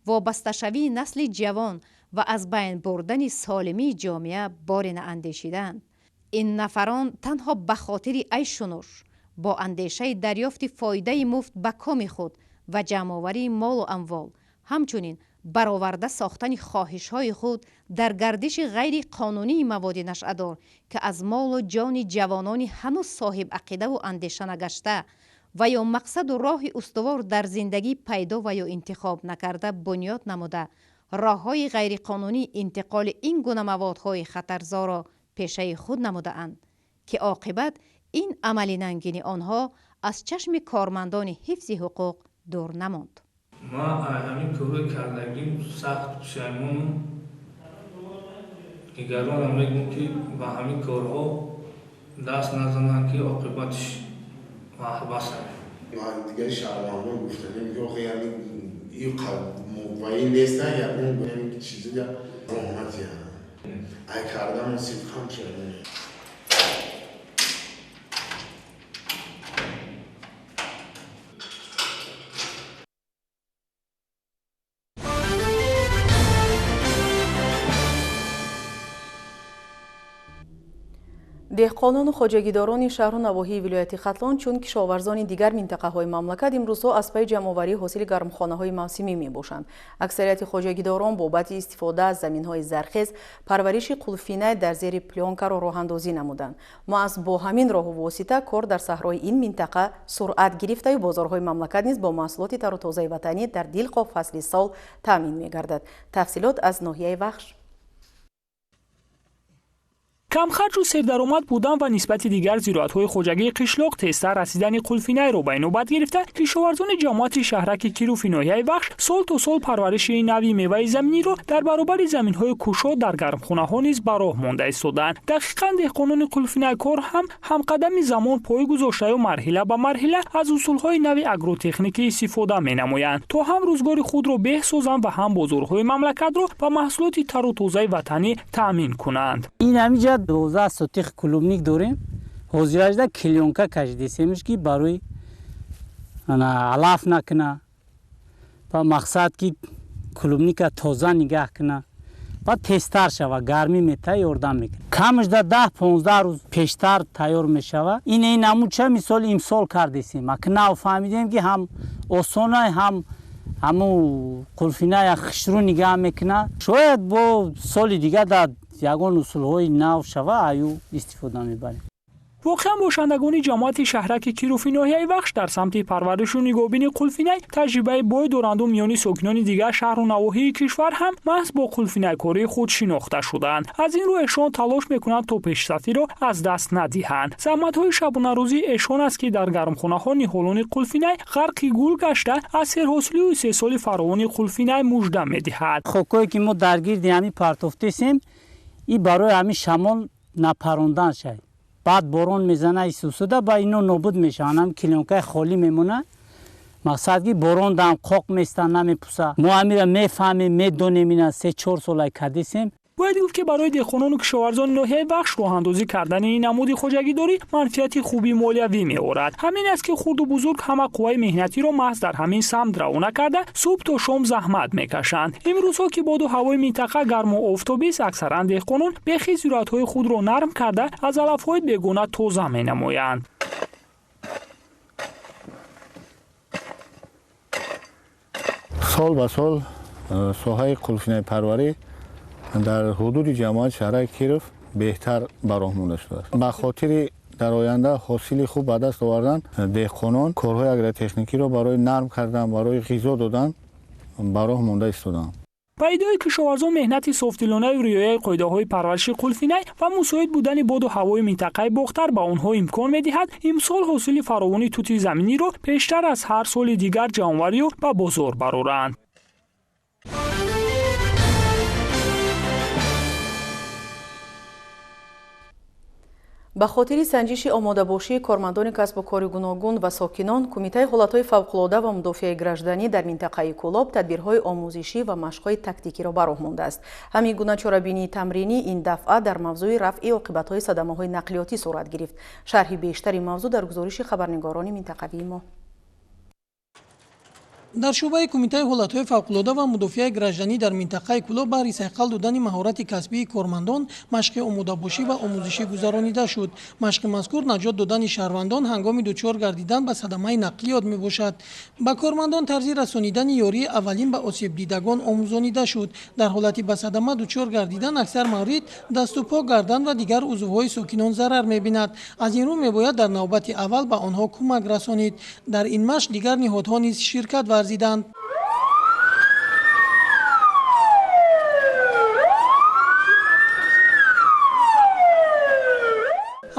вобасташавии насли ҷавон ва аз байн бурдани солимии ҷомеа боре наандешидаанд. Ин нафарон танҳо ба хотири айшу нӯш, бо андешаи дарёфти фоидаи муфт ба коми худ ва ҷамъоварии молу амвол, ҳамчунин бароварда сохтани хоҳишҳои худ дар гардиши ғайриқонунии маводи нашъадор, ки аз молу ҷони ҷавонони ҳанӯз соҳибақидаву андеша нагашта ва ё мақсаду роҳи устувор дар зиндагӣ пайдо ва ё интихоб накарда бунёд намуда, роҳҳои ғайриқонунии интиқоли ин гуна маводҳои хатарзоро пешаи худ намудаанд, ки оқибат ин амали нангини онҳо аз чашми кормандони ҳифзи ҳуқуқ дур намонд. Ман аз ҳамин корҳои кардагим сахт пушаймонам. Дигаронам мегӯм, ки ба ҳамин корҳо даст назананд, ки оқибатиш маҳбас аст. Ман дигари шаҳрвандон гуфтанем, ки охе яъне ин ваи неста, ягон чизи роҳматия ай кардамо сидқам пушаймонем. Деҳқонону хоҷагидорони шаҳру навоҳии вилояти Хатлон, чун кишоварзони дигар минтақаҳои мамлакат, имрӯзҳо аз пайи ҷамъоварии ҳосили гармхонаҳои мавсимӣ мебошанд. Аксарияти хоҷагидорон бобати истифода аз заминҳои зархез парвариши қулфинай дар зери плёнкаро роҳандозӣ намуданд. Маҳз бо ҳамин роҳу восита кор дар саҳрои ин минтақа суръат гирифтаю бозорҳои мамлакат низ бо маҳсулоти тару тозаи ватанӣ дар дилхоҳ фасли сол таъмин мегардад. Тафсилот аз ноҳияи Вахш. Камхарҷу сердаромад будан ва нисбати дигар зироатҳои хоҷагии қишлоқ тезтар расидани қулфинайро ба инобат гирифта, кишоварзони ҷамоати шаҳраки Кируфи ноҳияи Вахш сол то сол парвариши нави меваи заминиро дар баробари заминҳои кушод дар гармхонаҳо низ ба роҳ монда истодаанд. Дақиқан деҳқонони қулфинайкор ҳам ҳамқадами замон пой гузоштаю марҳила ба марҳила аз усулҳои нави агротехникӣ истифода менамоянд, то ҳам рӯзгори худро беҳ созанд ва ҳам бозорҳои мамлакатро ба маҳсулоти тару тозаи ватанӣ таъмин кунанд. 12 сотих клубник дорем. Ҳозиражда клёнка кашидесемш, ки барои алаф накуна ва мақсад ки клубника тоза нигаҳ куна ва тезтар шава, гармӣ мета ёрдам мекунад. Камашда 10-15 рӯз пештар тайёр мешава. Ин намуча мисол имсол кардесем. Ака нав фаҳмидем, ки ҳам осона, ҳам ҳаму қулфиная хушрӯ нигаҳ мекуна. Шояд бо соли дига дар ягон усулҳои нав шава, аю истифода мебарем. Воқеан, бошандагони ҷамоати шаҳраки Кируфи ноҳияи Вахш дар самти парваришу нигоҳбини қулфинай таҷрибаи бой доранду миёни сокинони дигар шаҳру навоҳии кишвар ҳам маҳз бо қулфинайкории худ шинохта шудаанд. Аз ин рӯ эшон талош мекунанд, то пешсафиро аз даст надиҳанд. Заҳматҳои шабонарӯзии эшон аст, ки дар гармхонаҳо ниҳолони қулфинай ғарқи гул гашта, аз серҳосилию истеҳсоли фаровони қулфинай мужда медиҳад. Хокҳое ки мо дар гирди ҳамин партофтесем, и барои ҳамин шамол напарондан шай. Баъд борон мезана, исусуда ба ино нобуд мешаванд, ҳам клёнкаи холӣ мемона. Мақсад ки борон дам қоқ места, намепуса. Мо ҳамира мефаҳмем, медонем, ина 3-4 солай кардесем. Бояд гуфт, ки барои деҳқонону кишоварзони ноҳияи Вахш роҳандозӣ кардани ин намуди хоҷагидорӣ манфиати хуби молиявӣ меорад. Ҳамин аст, ки хурду бузург ҳама қувваи меҳнатиро маҳз дар ҳамин самт равона карда, субҳ то шом заҳмат мекашанд. Имрӯзҳо, ки боду ҳавои минтақа гарму офтобист, аксаран деҳқонон бехи зироатҳои худро нарм карда, аз алафҳои бегона тоза менамоянд. Сол ба сол соҳаи қулфинайпарварӣ дар ҳудуди ҷамоати шаҳраки Киров беҳтар ба роҳ монда шудааст. Ба хотири дар оянда ҳосили хуб ба даст овардан, деҳқонон корҳои агротехникиро барои нарм кардан, барои ғизо додан ба роҳ монда истодаанд. Ба иддаои кишоварзон, меҳнати софдилонаю риояи қоидаҳои парвариши қулфинай ва мусоид будани боду ҳавои минтақаи Бохтар ба онҳо имкон медиҳад имсол ҳосили фаровони тути заминиро пештар аз ҳар соли дигар ҷамъоварию ба бозор бароранд. Ба хотири санҷиши омодабошии кормандони касбу кори гуногун ва сокинон, Кумитаи ҳолатҳои фавқулода ва мудофиаи гражданӣ дар минтақаи Кӯлоб тадбирҳои омӯзишӣ ва машқҳои тактикиро ба роҳ мондааст. Ҳамин гуна чорабинии тамринӣ ин дафъа дар мавзӯи рафъи оқибатҳои садамаҳои нақлиётӣ сурат гирифт. Шарҳи бештари мавзӯъ дар гузориши хабарнигорони минтақавии мо. Дар шӯъбаи Кумитаи ҳолатҳои фавқулода ва мудофиаи гражданӣ дар минтақаи Кӯлоб баҳри сайқал додани маҳорати касбии кормандон машқи омодабошӣ ва омӯзишӣ гузаронида шуд. Машқи мазкур наҷот додани шаҳрвандон ҳангоми дучор гардидан ба садамаи нақлиёт мебошад. Ба кормандон тарзи расонидани ёрии аввалин ба осебдидагон омӯзонида шуд. Дар ҳолати ба садама дучор гардидан аксар маврид дасту по, гардан ва дигар узвҳои сокинон зарар мебинад. Аз ин рӯ мебояд дар навбати аввал ба онҳо кӯмак расонид. Дар ин машқ дигар ниҳодҳо низ ширкат варзиданд.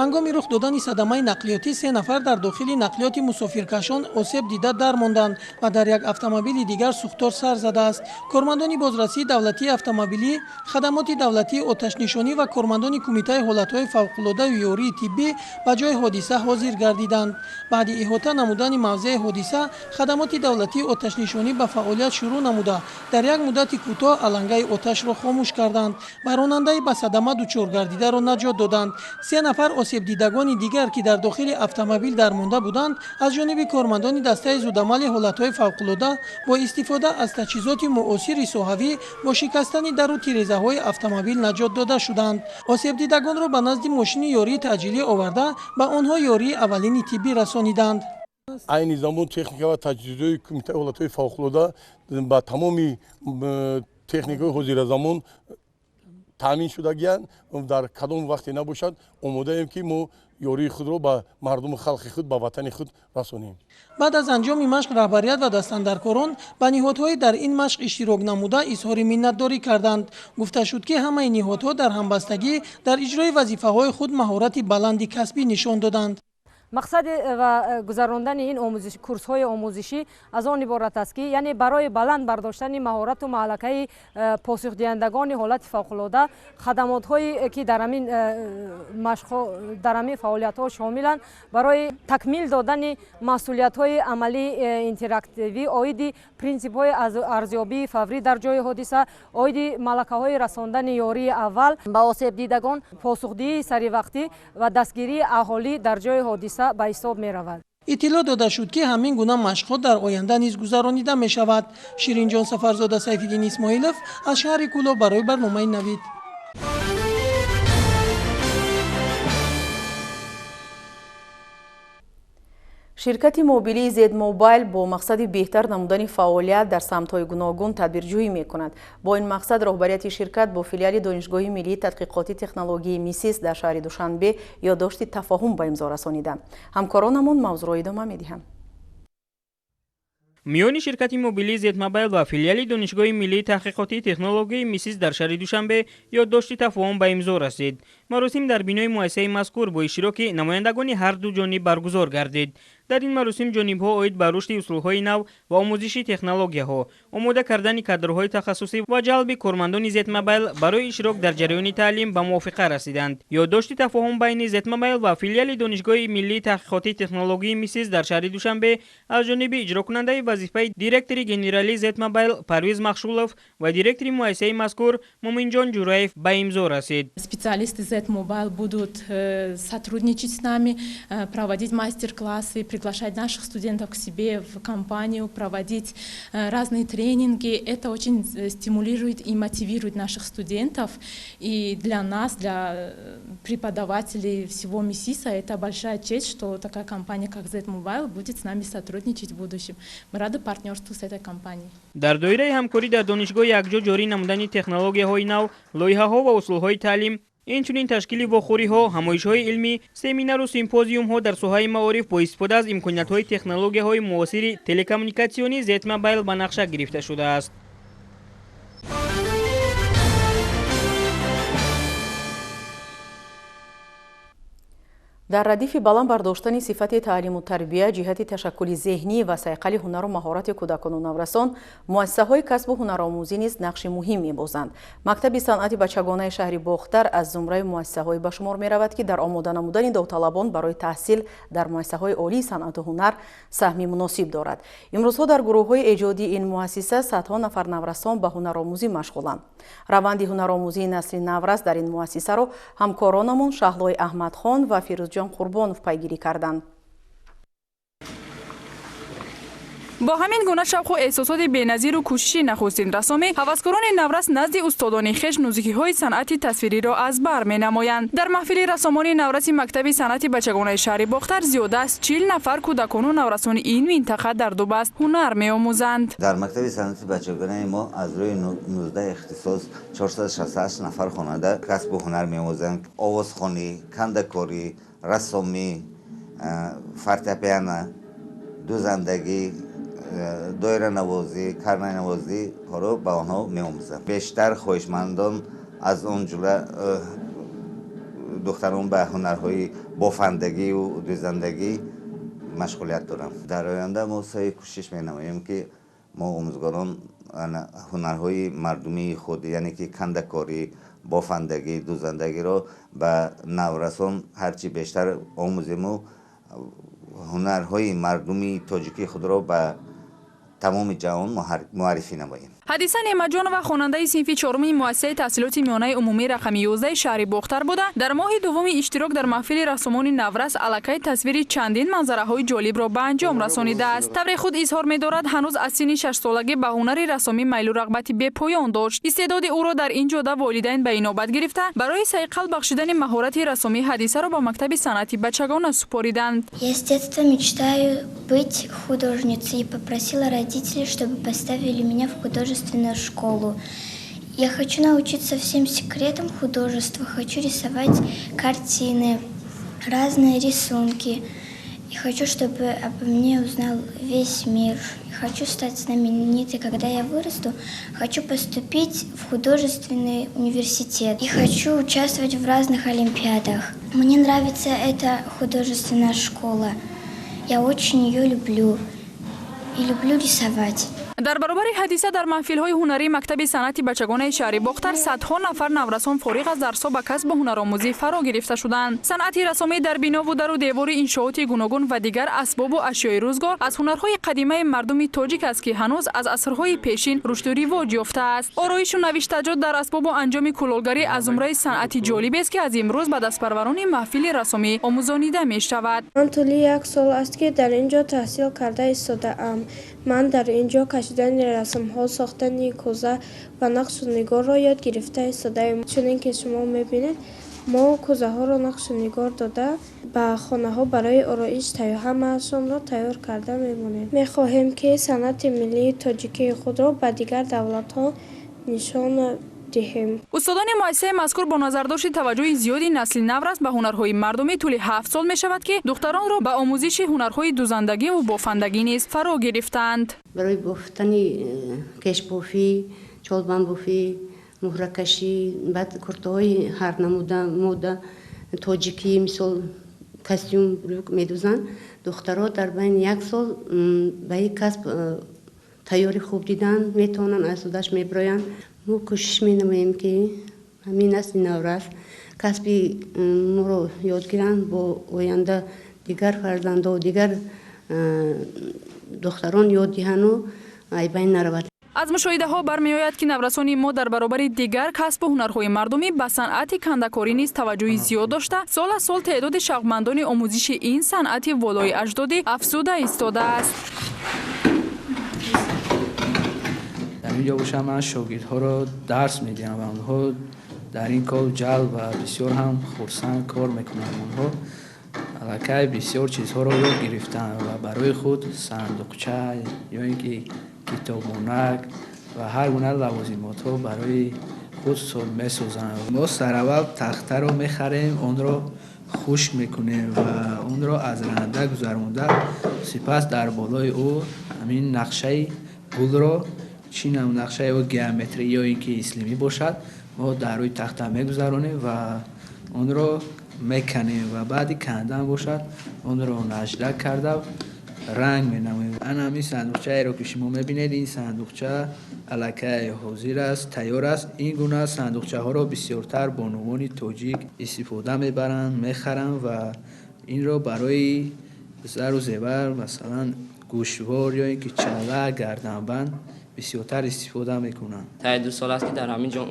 Ҳангоми рух додани садамаи нақлиётӣ се нафар дар дохили нақлиёти мусофиркашон осеб дида дармонданд ва дар як автомобили дигар сӯхтор сар задааст. Кормандони бозрасии давлатии автомобилӣ, хадамоти давлатии оташнишонӣ ва кормандони Кумитаи ҳолатҳои фавқулодаю ёрии тиббӣ ба ҷои ҳодиса ҳозир гардиданд. Баъди иҳота намудани мавзеи ҳодиса, хадамоти давлатии оташнишонӣ ба фаъолият шурӯъ намуда, дар як муддати кӯтоҳ алангаи оташро хомӯш карданд ва ронандаи ба садама дучор гардидаро наҷот доданд. Се нафар осебдидагони дигар, ки дар дохили автомобил дармонда буданд, аз ҷониби кормандони дастаи зудамали ҳолатҳои фавқулода бо истифода аз таҷҳизоти муосири соҳавӣ бо шикастани дару тирезаҳои автомобил наҷот дода шуданд. Осебдидагонро ба назди мошини ёрии таъҷилӣ оварда, ба онҳо ёрии аввалини тиббӣ расониданд. Айни замон техника ва таҷҳизоти Кумитаи ҳолатҳои фавқулода ба тамоми техникаҳои ҳозиразамон таъмин шудагиянд. Дар кадом вақте набошад, омодаем, ки мо ёрии худро ба мардуму халқи худ, ба ватани худ расонем. Баъд аз анҷоми машқ раҳбарият ва дастандаркорон ба ниҳодҳои дар ин машқ иштирок намуда изҳори миннатдорӣ карданд. Гуфта шуд, ки ҳамаи ниҳодҳо дар ҳамбастагӣ дар иҷрои вазифаҳои худ маҳорати баланди касбӣ нишон доданд. Мақсади ва гузарондани ин курсҳои омӯзишӣ аз он иборат аст, ки яъне барои баланд бардоштани маҳорату маҳлакаи посухдиҳандагони ҳолати фавқулода, хадамотҳое ки дар ҳамин машқҳо, дар ҳамин фаъолиятҳо шомиланд, барои такмил додани масъулиятҳои амалии интерактивӣ оиди принсипҳои арзёбии фаврӣ дар ҷои ҳодиса, оиди малакаҳои расондани ёрии аввал ба осебдидагон, посухдиҳии саривақтӣ ва дастгирии аҳолӣ дар ҷои ҳодиса ба ҳисоб меравад. Иттилоъ дода шуд, ки ҳамин гуна машқҳо дар оянда низ гузаронида мешавад. Ширинҷон Сафарзода, Сайфиддин Исмоилов аз шаҳри Кӯлоб барои барномаи Навид. Ширкати мобилии Z-Mobile бо мақсади беҳтар намудани фаъолият дар самтҳои гуногун тадбирҷӯӣ мекунад. Бо ин мақсад роҳбарияти ширкат бо филиали Донишгоҳи миллии тадқиқоти технологияи МИСИС дар шаҳри Душанбе ёддошти тафоҳум ба имзо расонида. Ҳамкоронамон мавзӯъро идома медиҳанд. Миёни ширкати мобилии Z-Mobile ва филиали Донишгоҳи миллии таҳқиқотии технологияи МИСИС дар шаҳри Душанбе ёддошти тафоҳум ба имзо расид. Маросим дар бинои муассисаи мазкур бо иштироки намояндагони ҳар ду ҷониб баргузор гардид. Дар ин маросим ҷонибҳо оид ба рушди усулҳои нав ва омӯзиши технологияҳо, омода кардани кадрҳои тахассусӣ ва ҷалби кормандони Z-Mobile барои иштирок дар ҷараёни таълим ба мувофиқа расиданд. Ёддошти тафоҳум байни Z-Mobile ва филиали Донишгоҳи миллии таҳқиқотии технологияи МИСИС дар шаҳри Душанбе аз ҷониби иҷрокунандаи вазифаи директори генералии Z-Mobile Парвиз Махшулов ва директори муассисаи мазкур Муминҷон Ҷураев ба имзо расид. Специалисты Z-Mobile будут сотрудничать с нами, проводить мастер-классы, приглашать наших студентов к себе в компанию, проводить разные тренинги. Это очень стимулирует и мотивирует наших студентов. И для нас, для преподавателей всего МИСИСа, это большая честь, что такая компания, как Z-Mobile, будет с нами сотрудничать в будущем. Мы рады партнерству с этой компанией. Дар доираи ҳамкорӣ дар донишгоҳ якҷо ҷорӣ намудани технологияҳои нав, лоиҳаҳо ва усулҳои таълим, инчунин ташкили вохӯриҳо, ҳамоишҳои илмӣ, семинару симпозиумҳо дар соҳаи маориф бо истифода аз имкониятҳои технологияҳои муосири телекоммуникатсионии Z-Mobile ба нақша гирифта шудааст. Дар радифи баланд бардоштани сифати таълиму тарбия ҷиҳати ташаккули зеҳнӣ ва сайқали ҳунару маҳорати кӯдакону наврасон, муассисаҳои касбу ҳунаромӯзӣ низ нақши муҳим мебозанд. Мактаби санъати бачагонаи шаҳри Бохтар аз зумраи муассисаҳое ба шумор меравад, ки дар омода намудани довталабон барои таҳсил дар муассисаҳои олии санъату ҳунар саҳми муносиб дорад. Имрӯзҳо дар гурӯҳҳои эҷодии ин муассиса садҳо нафар наврасон ба ҳунаромӯзӣ машғуланд. Раванди ҳунаромӯзии насли наврас дар ин муассисаро ҳамкоронамон Шаҳлои Аҳмадхон ва Фирӯзҷон Қурбонов пайгирӣ карданд. Бо ҳамин гуна шавқу эҳсосоти беназиру кӯшиши нахустин расомӣ, ҳаваскорони наврас назди устодони хеш нузикиҳои санъати тасвириро аз бар менамоянд. Дар маҳфили расомони навраси мактаби санъати бачагонаи шаҳри Бохтар зиёда аз 40 нафар кӯдакону наврасони ин минтақа дар ду баст ҳунар меомӯзанд. Дар мактаби санъати бачагонаи мо аз рӯи 19 ихтисос 468 нафар хонанда касбу ҳунар меомӯзанд. Овозхонӣ, кандакорӣ, расомӣ, фортепиано, дӯзандагӣ, доиранавозӣ, карнайнавозӣ ҳоро ба онҳо меомӯзанд. Бештар хоҳишмандон аз он ҷумла духтарон ба ҳунарҳои бофандагию дӯзандагӣ машғулият доранд. Дар оянда мо саъй кӯшиш менамоем, ки мо омӯзгорон ҳунарҳои мардумии худ, яъне ки кандакорӣ, бофандагӣ, дӯзандагиро ба наврасон ҳарчи бештар омӯзему ҳунарҳои мардумии тоҷикии худро ба тамоми ҷаҳон муаррифӣ намоем. Ҳадиса Неъматҷонова хонандаи синфи чоруми муассисаи таҳсилоти миёнаи умумии рақами 11 шаҳри Бохтар буда, дар моҳи дуввуми иштирок дар маҳфили расомони наврас аллакай тасвири чандин манзараҳои ҷолибро ба анҷом расонидааст. Тавре худ изҳор медорад, ҳанӯз аз синни шашсолагӣ ба ҳунари расомӣ майлу рағбати бепоён дошт. Истеъдоди ӯро дар ин ҷода волидайн ба инобат гирифта, барои сайқал бахшидани маҳорати расомӣ Ҳадисаро ба мактаби санъати бачагона супориданд. Я с детства мечтаю быть художницей и попросила родителей, чтобы поставили меня в художественную школу. Я хочу научиться всем секретам художества, хочу рисовать картины, разные рисунки. И хочу, чтобы обо мне узнал весь мир. И хочу стать знаменитой. Когда я вырасту, хочу поступить в художественный университет. И хочу участвовать в разных олимпиадах. Мне нравится эта художественная школа. Я очень ее люблю. И люблю рисовать. Дар баробари Ҳадиса дар маҳфилҳои ҳунарии мактаби санъати бачагонаи шаҳри Бохтар садҳо нафар наврасон фориғ аз дарсҳо ба касбу ҳунаромӯзӣ фаро гирифта шуданд. Санъати расомӣ дар бинову дару девори иншооти гуногун ва дигар асбобу ашёи рӯзгор аз ҳунарҳои қадимаи мардуми тоҷик аст, ки ҳанӯз аз асрҳои пешин рушду ривоҷ ёфтааст. Ороишу навиштаҷот дар асбобу анҷоми кулолгарӣ аз зумраи санъати ҷолибест, ки аз имрӯз ба дастпарварони маҳфили расомӣ омӯзонида мешавад. Ман тӯли як сол аст, ки дар ин ҷо таҳсил карда истодаам. Ман дар ин ҷо кашидани расмҳо, сохтани кӯза ва нақшу нигорро ёд гирифта истодаем. Чунин ки шумо мебинед, мо кӯзаҳоро нақшу нигор дода, ба хонаҳо барои ороиш ҳамаашонро тайёр карда мемонем. Мехоҳем, ки санъати миллии тоҷикии худро ба дигар давлатҳо нишон диҳем. Устодони муассисаи мазкур бо назардошти таваҷҷӯҳи зиёди насли наврас ба ҳунарҳои мардумӣ тӯли 7 сол мешавад, ки духтаронро ба омӯзиши ҳунарҳои дӯзандагиву бофандагӣ низ фаро гирифтаанд. Барои бофтани кешбофӣ, чолбанбофӣ, муҳракашӣ, баъд куртаҳои ҳар намуда мода тоҷикӣ, мисол костюм брюк медӯзанд. Духтарҳо дар байни як сол ба ин касб тайёри хуб диданд, метавонанд аз худаш мебироянд. Мо кӯшиш менамоем, ки ҳамин насли наврас касби моро ёд гиранд, бо оянда дигар фарзандо, дигар духтарон ёд диҳанду айбайн наравад. Аз мушоҳидаҳо бармеояд, ки наврасони мо дар баробари дигар касбу ҳунарҳои мардумӣ ба санъати кандакорӣ низ таваҷҷӯҳи зиёд дошта, сол аз сол теъдоди шавқмандони омӯзиши ин санъати волои аҷдодӣ афзуда истодааст. Дар ин ҷо бошам, ман шогирдҳоро дарс медиҳам ва онҳо дар ин кор ҷалб ва бисёр ҳам хурсанд кор мекунанд. Онҳо аллакай бисёр чизҳоро ёд гирифтанд ва барои худ сандуқча ё ин ки китобмонак ва ҳар гуна лавозимотҳо барои худ месозанд. Мо сараввал тахтаро мехарем, онро хушк мекунем ва онро аз ранда гузаронда, сипас дар болои ӯ ҳамин нақшаи гулро, чӣ нақшаи ӯ геометрӣ ё ин ки ислимӣ бошад, мо дар рӯи тахта мегузаронем ва онро Меканем ва баъди кандан бошад, онро наждак карда ранг менамоем. Ана ҳамин сандуқчаеро, ки шумо мебинед, ин сандуқча аллакай ҳозир аст, тайёр аст. Ин гуна сандуқчаҳоро бисёртар бонувони тоҷик истифода мебаранд, мехаранд ва инро барои зару зевар, масалан, гӯшвор ё ин ки чала, гарданбанд бисёртар истифода мекунанд. Таи 2 сол аст, ки дар ҳамин ҷо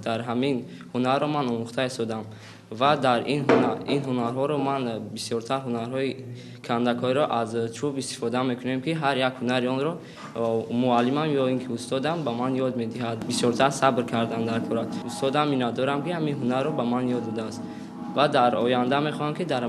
дар ҳамин ҳунарро ман омӯхта истодам ва дар ин ҳунарҳоро ман бисёртар ҳунарҳои кандакориро аз чӯб истифода мекунем, ки ҳар як ҳунари онро муаллимам ё ин ки устодам ба ман ёд медиҳад. Бисёртар сабр кардан дар кор аст. Устодам миннатдорам, ки ҳамин ҳунарро ба ман ёд додааст ва дар оянда мехоҳам, ки дар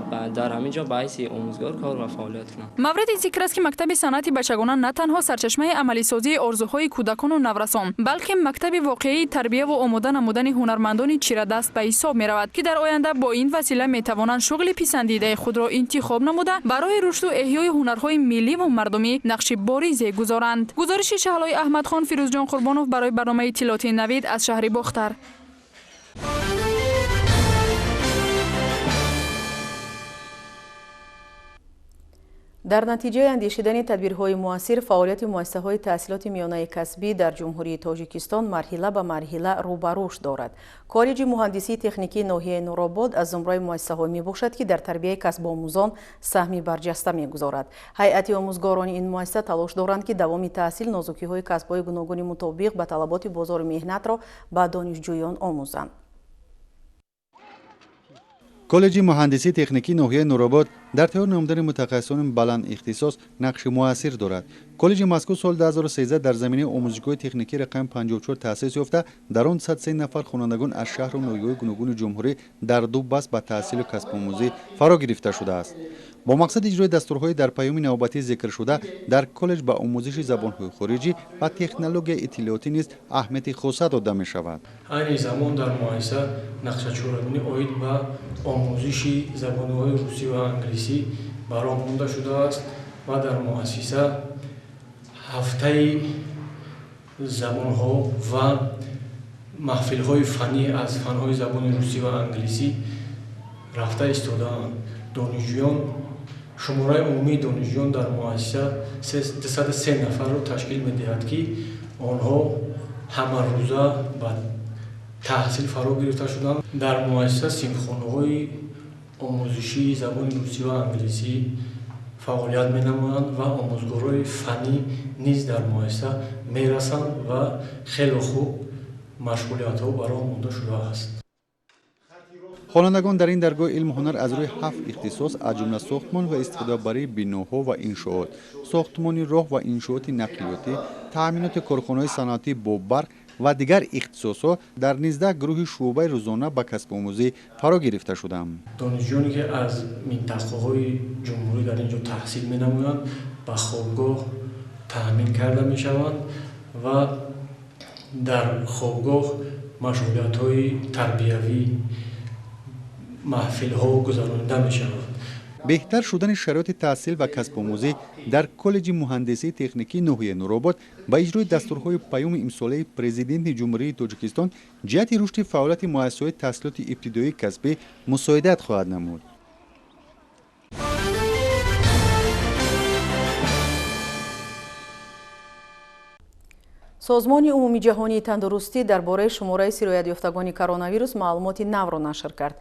ҳамин ҷо ба ҳайси омӯзгор кор ва фаъолият кунам. Мавриди зикр аст, ки мактаби санъати бачагона на танҳо сарчашмаи амалисозии орзуҳои кӯдакону наврасон, балки мактаби воқеии тарбияву омода намудани ҳунармандони чирадаст ба ҳисоб меравад, ки дар оянда бо ин васила метавонанд шуғли писандидаи худро интихоб намуда, барои рушду эҳёи ҳунарҳои милливу мардумӣ нақши боризе гузоранд. Гузориши Шаҳлои Аҳмадхон, Фирӯзҷон Қурбонов барои барномаи иттилоотии Навид аз шаҳри Бохтар. Дар натиҷаи андешидани тадбирҳои муассир, фаъолияти муассисаҳои таҳсилоти миёнаи касбӣ дар Ҷумҳурии Тоҷикистон марҳила ба марҳила рӯ ба рушд дорад. Коллеҷи муҳандисии техникии ноҳияи Нуробод аз зумраи муассисаҳое мебошад, ки дар тарбияи касбомӯзон саҳми барҷаста мегузорад. Ҳайати омӯзгорони ин муассиса талош доранд, ки давоми таҳсил нозукиҳои касбҳои гуногуни мутобиқ ба талаботи бозори меҳнатро ба донишҷӯён омӯзанд. Коллеҷи муҳандисии техникии ноҳияи Нуробод дар тайёр намудани мутахассисони баланд ихтисос нақши муассир дорад. Коллеҷи мазкур соли 2013 дар заминаи омӯзишгоҳи техникии рақами 54 таъсис ёфта, дар он 103 нафар хонандагон аз шаҳру ноҳияҳои гуногуни ҷумҳурӣ дар ду баст ба таҳсилу касбомӯзӣ фаро гирифта шудааст. Бо мақсади иҷрои дастурҳои дар паёми навбатӣ зикршуда, дар коллеҷ ба омӯзиши забонҳои хориҷӣ ва технологияи иттилоотӣ низ аҳамияти хоса дода мешавад. Айни замон дар муассиса нақшачорабинӣ оид ба омӯзиши забонҳои русӣ ва англисӣ ба роҳ монда шудааст ва дар муассиса ҳафтаи забонҳо ва маҳфилҳои фаннӣ аз фанҳои забони русӣ ва англисӣ рафта истодаанд. Донишҷӯён, шумораи умумии донишҷӯён дар муассиса 203 нафарро ташкил медиҳад, ки онҳо ҳамарӯза ба таҳсил фаро гирифта шуданд. Дар муассиса синфхонаҳои омӯзишии забони русӣ ва англисӣ фаъолият менамоянд ва омӯзгорони фаннӣ низ дар муассиса мерасанд ва хеле хуб машғулиятҳо ба роҳ монда шудааст. Хонандагон дар ин даргоҳи илму ҳунар аз рӯи 7 ихтисос, аз ҷумла сохтмон ва истифодабарии биноҳо ва иншоот, сохтмони роҳ ва иншооти нақлиётӣ, таъминоти корхонаҳои саноатӣ бо барқ ва дигар ихтисосҳо дар 19 гурӯҳи шӯъбаи рӯзона ба касбомӯзӣ фаро гирифта шуданд. Донишҷӯёне, ки аз минтақаҳои ҷумҳурӣ дар ин ҷо таҳсил менамоянд, ба хобгоҳ таъмин карда мешаванд ва дар хобгоҳ машғулиятҳои тарбиявӣ, маҳфилҳо гузаронида мешаванд. Беҳтар шудани шароити таҳсил ва касбомӯзӣ дар коллеҷи муҳандисии техникии ноҳияи Нуробод ба иҷрои дастурҳои паёми имсолаи Президенти Ҷумҳурии Тоҷикистон ҷиҳати рушди фаъолияти муассисаҳои таҳсилоти ибтидоии касбӣ мусоидат хоҳад намуд. Созмони умумиҷаҳонии тандурустӣ дар бораи шумораи сироятёфтагони коронавирус маълумоти навро нашр кард.